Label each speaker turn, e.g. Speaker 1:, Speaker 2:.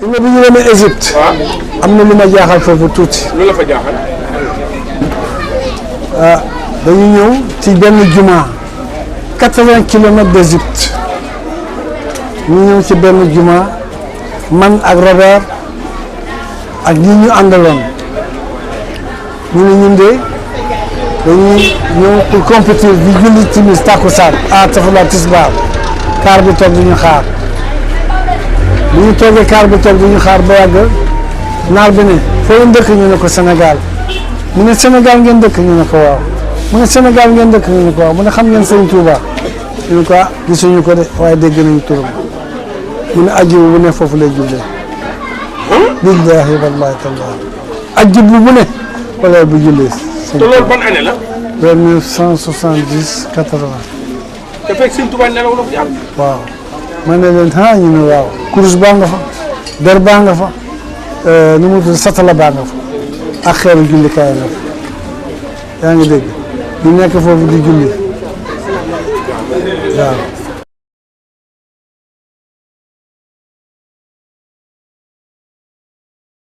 Speaker 1: nga bi ñu demee Égypte. am na lu ma jaaxal foofu tuuti.
Speaker 2: lu la fa jaaxal.
Speaker 1: dañu ñëw ci benn juma 80 kilomètres d'Égypte ñu ñëw ci benn juma man ak Robert ak ñi ñu àndaloon ñu ne ñun de dañuy ñëw pour compétir di julli timis takkusaan tafula tisbaar kaar bi toog di ñu xaar bu ñu toogee kaar bi toog di ñu xaar ba yàgg naar bi ne foo dëkk ñu ne ko Sénégal mu ne Sénégal ngeen dëkk ñu ne ko waaw mu ne Sénégal ngeen dëkk ñu ne ko waaw mu ne xam ngeen Sëñ Touba ñu ne ko gisuñu ko de waaye dégg nañu turam mu ne ajjuma bu ne foofu lay jullee billaahi wallaahi tallaahi ajjuma bu ne wala bu jullee
Speaker 2: te loolu ban année la.
Speaker 1: vers 1970 80.
Speaker 2: te fekk Sëñ Touba nelaw na fi am.
Speaker 1: waaw ma ne leen ñu ne waaw kurus baa nga fa der baa nga fa nu mu tudd satala baa nga fa ak xeeru jullikaay nga fa yaa ngi dégg ñu nekk foofu di julli waaw